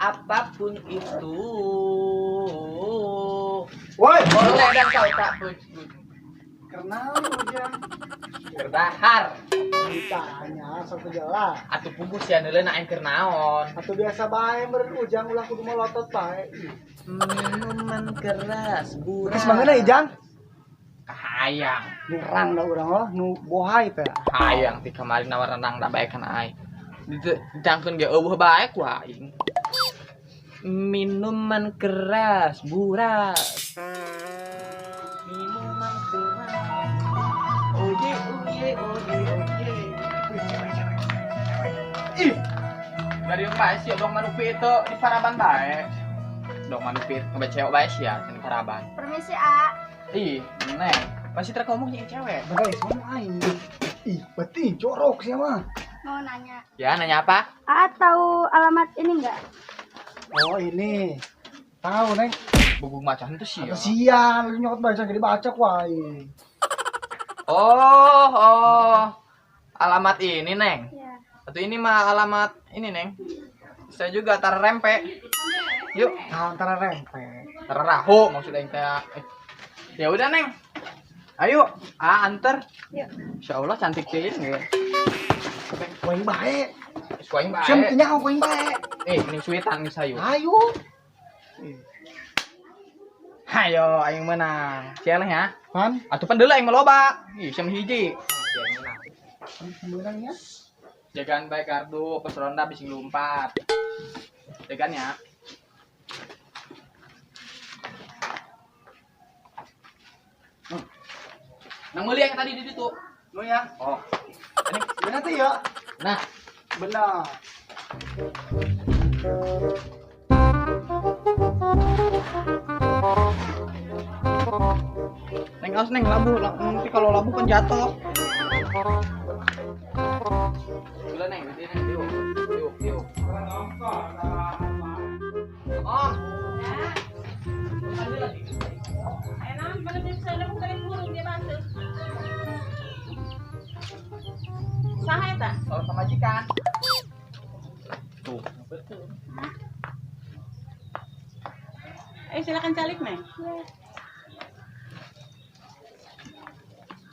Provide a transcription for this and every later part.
Apapun itu. Woi, boleh dan kau tak pun. Kenal Ujang. Berdahar. Ditanya sok jelas. Atuh puguh sia neuleun aing keur naon. Atuh biasa bae meureun Ujang ulah kudu molotot bae. Minuman keras buras. Geus mangeuna Ijang? Kahayang. Nyerang da urang oh nu bohai teh. Hayang ti kamari nawar renang da bae kana aing. Ditangkeun ge eueuh bae ku aing. Minuman keras buras. Minuman keras. Oye oye oye oye. Ih, dari yang bae sih dong manupi itu di Paraban bae. Dong manupi ngebecewek bae sih ya di Paraban. Permisi, A. Ih, neng. Pasti trek ngomong jeung cewek. Bentar ngomong aing. Ih, berarti jorok sih mah. Mau nanya. Ya, nanya apa? A tahu alamat ini enggak? Oh, ini. Tahu, Neng. Buku macan itu sih. Sia, lu nyokot baca jadi baca ku aing. Oh, oh. Alamat ini, Neng. Iya. Atau ini mah alamat ini, Neng. Saya juga tara rempe. Yuk, Nah, antara rempe. Tara raho maksud aing teh. Ya udah, Neng. Ayo, anter. Yuk. Insyaallah cantik teh ya. Ku aing bae. Ku aing bae. Sia teu nyaho ku aing bae. Mending suitan geus hayu. Ayo. Hayo, aing menang. Sia ya. Pan? Atuh pan deuleu aing mah loba. Ih, sia mah hiji. Sia aing menang. Menang ya. Jagaan bae gardu, pos ronda bising lompat. Jagaan ya. Nang meuli yang tadi di ditu. Lu ya. Oh. Ini benar tuh ya? Nah, benar. Neng awas neng labu, nanti kalau labu kan jatuh. Gila neng, ini neng, yuk, yuk, yuk. Oh. Saha eta? Kalau pamajikan. Tuh. Silakan calik, Neng. Iya.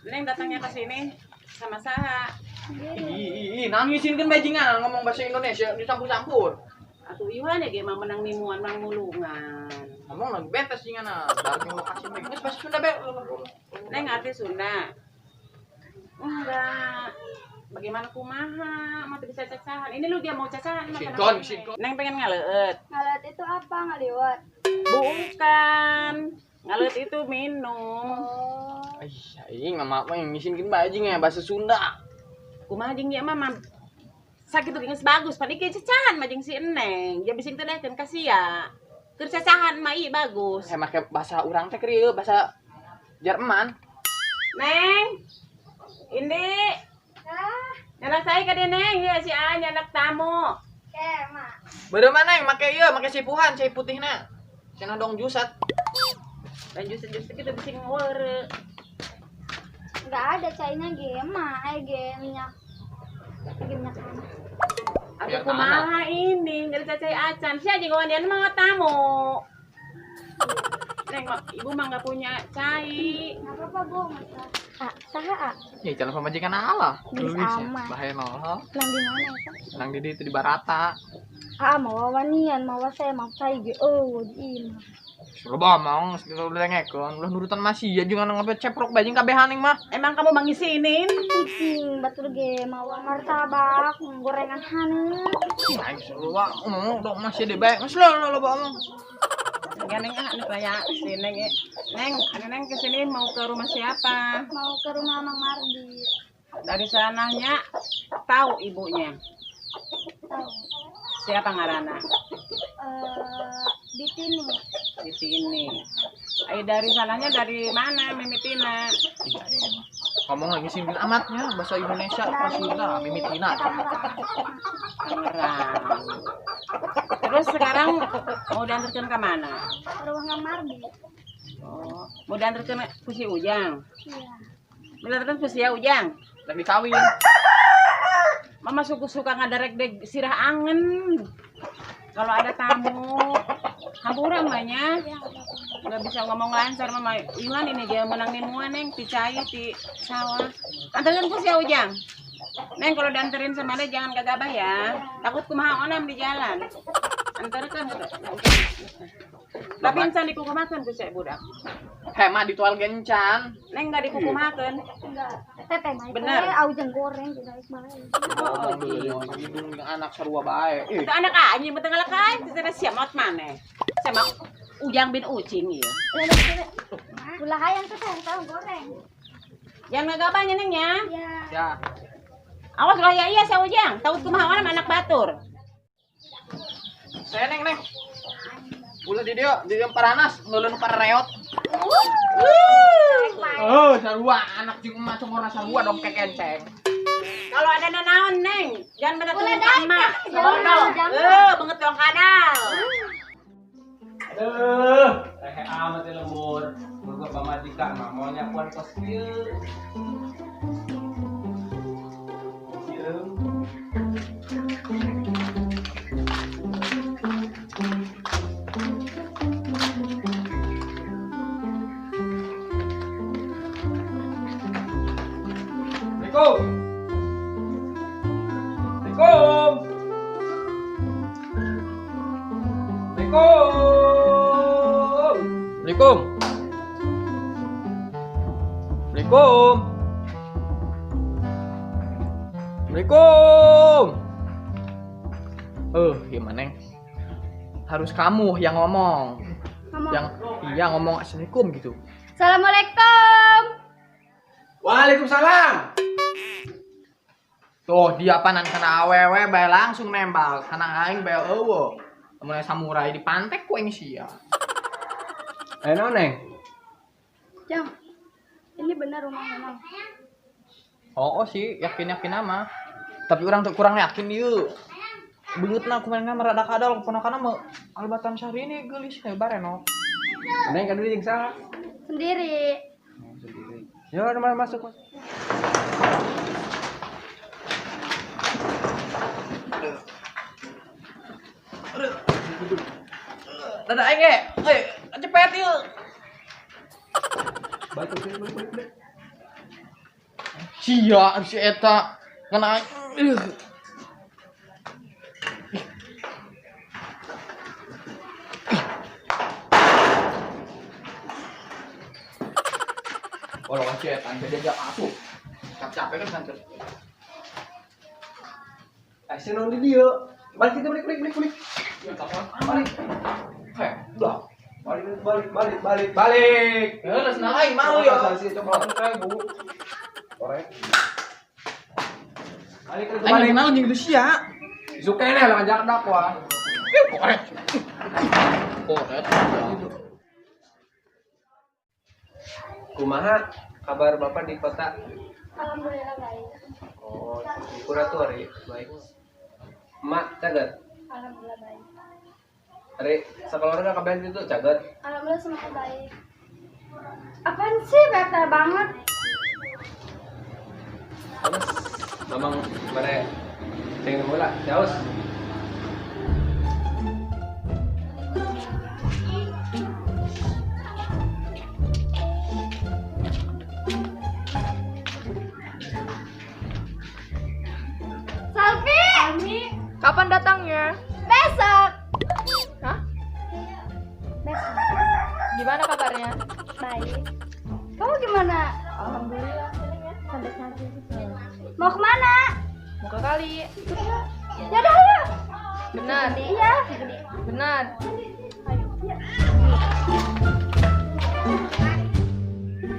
Neng datangnya ke sini sama saha? Ih, nangisin kan bajingan ngomong bahasa Indonesia dicampur-campur. Atuh iwan ya ge mah menang nimuan mang mulungan. Ngomong lagi betes jingana. Baru lokasi geus bahasa Sunda be. Neng ngerti Sunda? Enggak. Bagaimana kumaha? Mah teu bisa cacahan. Ini lu dia mau cacahan mah. Sinkon, sinkon. Neng pengen ngaleueut. Ngaleueut itu apa? Ngaliwat? Bukan. Ngaleueut itu minum. Oh. Ih, aing mama mah ngisinkeun bajing ya bahasa Sunda. Kumaha jeung ieu mah sakitu geus bagus, pan ieu cacahan mah jeung si Eneng. Ja bising teh dehkeun ka sia. Keur cacahan mah ieu bagus. Saya make bahasa urang teh keur ieu bahasa Jerman. Neng. Indi. Ah. Nyanak saya ka dieu Neng, ieu si A nyanak tamu. Oke, Mak. Beureum mana yang make ieu, make sipuhan cai putihna. Cenah dong jusat. Dan jus-jus kitu bising weureu. Enggak ada cainya ge mah, ge minyak. Ge minyak tanah. Atuh kumaha ini, enggak ada cai acan. Sia jeung wandian mah tamu. Neng, ibu mah enggak punya cai. Enggak apa-apa, Bu, masa. Ah, saha, ah? Ya jalan pamajikan Allah. Geus amat. Bahaya nol. Nang di mana eta? Nang di itu di Barata. Ah, mau wanian, mau saya mau cai ge eueuh di imah. Loba mang, udah lengekeun, ulah nurutan masih ya jangan ngape ceprok bajing kabehan ning mah. Emang kamu mangisinin? Kucing batur ge mawa martabak, gorengan haneut. Aing loba ngomong dong masih de bae. Geus lah loba omong. Ya Neng, ah, anu ya si Neng, Neng, anu Neng kesini mau ke rumah siapa? Mau ke rumah Mang Mardi. Dari sananya tahu ibunya? Tahu. Siapa ngarana? Bitini. Bitini. Dari sananya dari mana Mimitina? Iya, ngomong lagi simpel amatnya bahasa Indonesia bahasa Sunda Mimitina. Tangerang. Terus sekarang mau diantarkan ke mana? Ke rumah Mang Mardi. Oh, mau diantarkan ke si Ujang? Iya. Mau diantarkan ke si Ujang? Lagi kawin. Mama suka ngadarek deg sirah angen. Kalau ada tamu, hampura emaknya. Nggak bisa ngomong lancar mama. Iwan ini dia menang nimuan neng, picai di sawah. Anterin ku si Ujang. Neng kalau dianterin sama dia jangan gagabah ya. Takut kumaha onam di jalan. Antarkan. Tapi encan dikukumakeun ku si budak. Heh mah ditual gencan. Neng nggak dikukumakeun. Enggak. Teteh mah Bener. Aujang goreng tidak bae. Oh, hidung jeung anak sarua bae. Ih, Itu anak anjing beteng ngalakai, cenah sia maot maneh. Sama Ujang bin Ucing ieu. Ulah hayang teteh tahu goreng. Jangan ngagabahnya neng ya. Iya. ya. Awas lah ya iya si Ujang, takut kumaha onam anak batur. Saya neng neng. Ulah di dia paranas, ngeuleuh nu parareot. Oh, sarua anak jeung emak congorna sarua dong kekenceng. Kalau ada nanaon neng, jangan bener Ulah tunggu daek, emak. jangan, jangan. Eh, banget dong kadal. Aduh, rehe amat ya lembur. Boga pamajikan mah mau nyapuan kos kieu. Sieum. Assalamualaikum. Assalamualaikum. Assalamualaikum. Assalamualaikum. Assalamualaikum. Assalamualaikum. Gimana neng? Harus kamu yang ngomong. Ngomong. Yang iya ngomong assalamualaikum gitu. Assalamualaikum. Waalaikumsalam. Tuh dia panan kana awewe bae langsung nembal, kana aing bae eueuh. Mun samurai di pantek ku aing sia. Ayo naon, Neng? Jang. Ini benar rumah Mamang. Oh, sih, yakin-yakin ama. Tapi orang tuh kurang yakin ieu. Beungeutna kumaha rada kadal keponakanna mah Albatan Syahrini geulis we bareno. Neng kan jeung saha? Sendiri. Sendiri. Yo, masuk, masuk. Dadah aing ge. Euy, cepet ieu. Balik, balik, balik, balik. Sia si eta kena aing. Kalau si eta jadi dia asup. Capek kan santet. Eh, si naon di dieu? Balik kita balik, balik, balik, balik. Ya balik. Heh, udah. Balik, balik, balik, balik, balik. Ya, senang aing mau ya. Coklat 1000. Korek. Balik, balik, Aing balik. kenal jeung sia. Zukene lah ngajak dakwah. Korek. Korek. Kumaha kabar Bapak di kota? Alhamdulillah baik. Oh, di kurator ya, baik. Emak caget. Alhamdulillah baik. Ari sakeluarga kabeh itu caget. Alhamdulillah semuanya baik. Apaan sih bete banget? Terus mamang bare ceng bola, jauh. Salvi. Salvi. Kapan datangnya? Besok. Hah? Besok. Gimana kabarnya? Baik. Kamu gimana? Alhamdulillah. Sampai-sampai. Mau kemana? Mau ke kali. Ya udah, ayo. Benar. Iya. Benar. Ayo. Iya.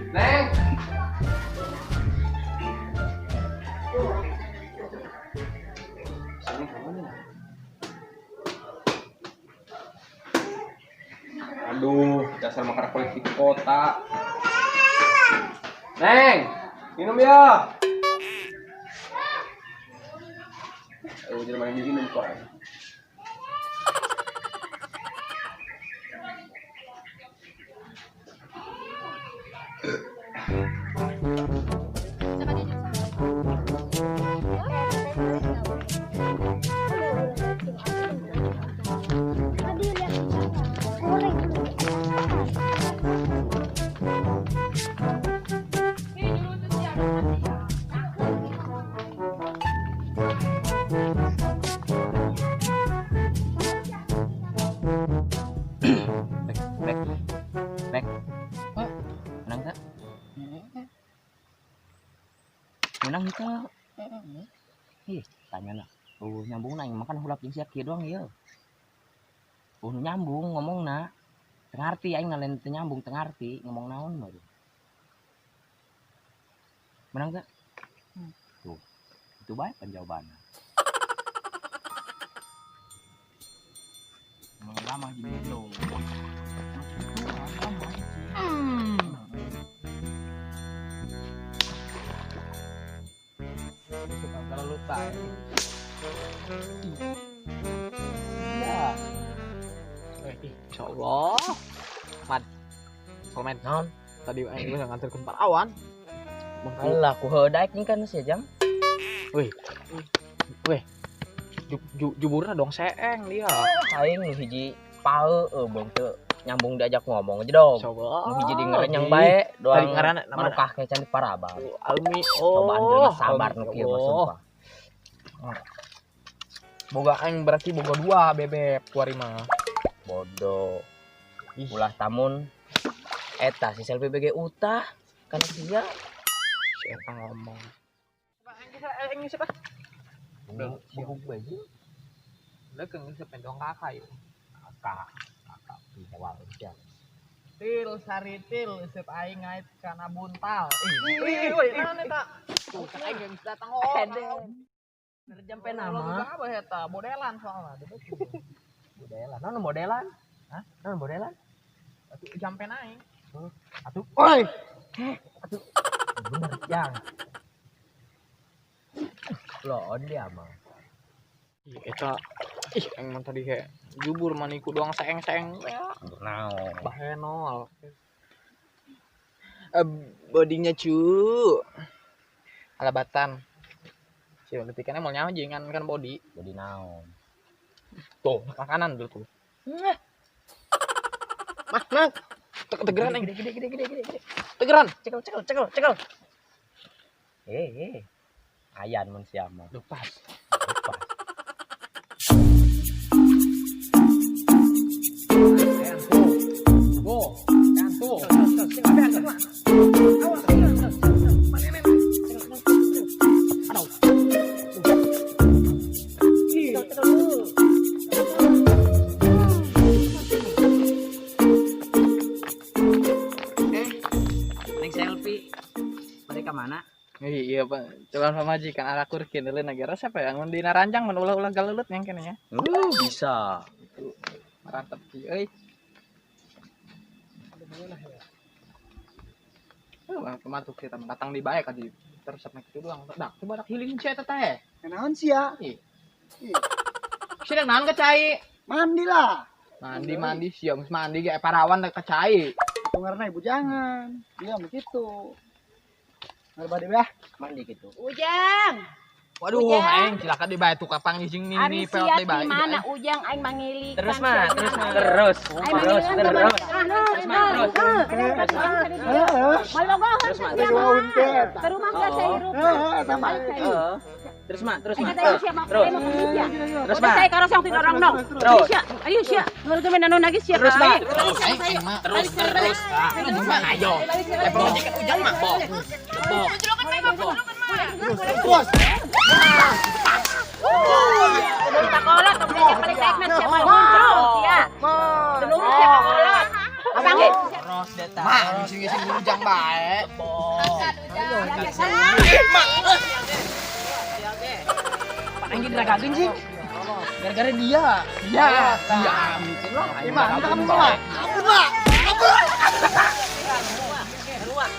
Neng. Sini kamu nih. Aduh, dasar makan kulit di kota. Neng, minum ya. Aduh, jadi main minum kok. Bek, bek, bek. Menang tak? Menang itu. Ih, tanya lah. Oh, nyambung nang makan hulap jeung sia kieu doang ieu. Oh, nyambung ngomongna. Teu ngarti aing lain teu nyambung, teu ngarti ngomong naon baru. Menang tak? Tuh. Itu bae pan jawabanna. Lama jadi lo. Kalau lupa. Ya. Insyaallah. Mad. Somen. Naon? Tadi aing geus nganterkeun parawan. Alah, ku heudaek nih kan sia jang. Wih. Wih. Juburna dong seeng dia. Aing nu hiji pae beung teu nyambung diajak ngomong aja dong. Coba. Nu hiji di ngerenyang bae doang. Tadi ngaranna nama manukah kayak candi paraba. Almi. Oh. Cobaan jelema sabar nu kieu mah sumpah. Boga aing berarti boga dua bebek kuari mah. Bodoh. Ulah tamun eta si selfie BG utah kan sia. Si eta ngomong. Aing siapa? Buguk baju. Leukeng geus pendong kakak yuk. Kakak. Kakak pindah aja. Til saritil useup aing ngait kana buntal. Ih, ih, naon eta? Tuh, aing geus datang oh. Jampe nama. Apa eta? Modelan soalna. Modelan. Naon modelan? Hah? Naon modelan? Atuh jampe aing. Atuh. Oi. Atuh. Bener jang. Loh, dia mah. Ih, eta ih aing mah tadi kayak jubur maniku doang seeng-seeng ya. Naon? Bahenol. Bodinya cu. Alabatan. Cio letikannya mau nyawa jangan kan body. Body naon? Tuh, ke kanan dulu tuh. Mah, mah. Tegeran aing. Gede gede gede gede gede. Tegeran. Cekel cekel cekel cekel. Ayan mun sia mah. Lepas. Lepas. Go. Kantu. Neng selfie. Mereka mana? Iya, Pak. Calon pamajikan arah kurkin deuleu negara siapa yang mun dina ranjang mun ulah-ulah galeuleut yang kene nya. Bisa. Itu marantep ki euy. Bang pematuk kita datang di bae ka di terus sampe kitu doang. Dak coba dak healing cia eta teh. Naon sia? Ih. Sia naon ka cai? Mandi lah. Mandi-mandi sia geus mandi ge parawan da ka cai. Itu ngaranna ibu jangan. Dia begitu. Ngarba deui ah. Mandi gitu. Ujang. Waduh, aing cilaka deui bae tukang panggih jeung nini peot deui bae. Mana Ujang aing mangilikan. Terus mah, terus mah. Terus. Terus terus. Terus terus. Terus Ke rumah enggak saya hirup. Terus mah, terus mah. Terus. Terus mah. Saya karosong ti dorong dong. Terus. Ayo sia, ngeureun anu nagis sia. Terus mah. Terus terus terus. Ayo. Eh pamajikan Ujang mah bok. Bok. Terus. Pakolot, balik naik siapa muncul sia. Tenurut sia pakolot. Sanggit. Terus deta. Mah, sing-sing Ujang bae. Aing diragakeun sih. Gara-gara dia. Dia. Dia. Gimana kamu mah? Ampun lah. Ampun.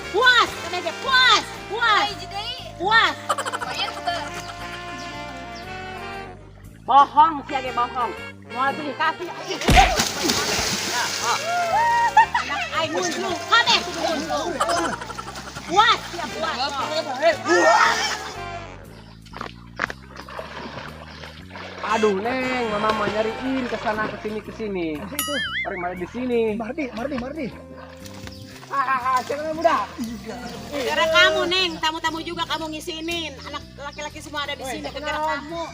Puas, katanya puas, puas. Puas. Bohong sia ge bohong. Moal pilih kasih. Anak aing muncul, kabeh kudu muncul. Puas sia puas. Aduh Neng, mama mau nyariin ke sana ke sini ke sini. Itu. Orang malah di sini. Mardi, Mardi, Mardi. Hahaha, siapa muda? Gara kamu Neng, tamu-tamu juga kamu ngisinin. Anak laki-laki semua ada di sini gara kamu.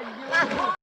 Laju.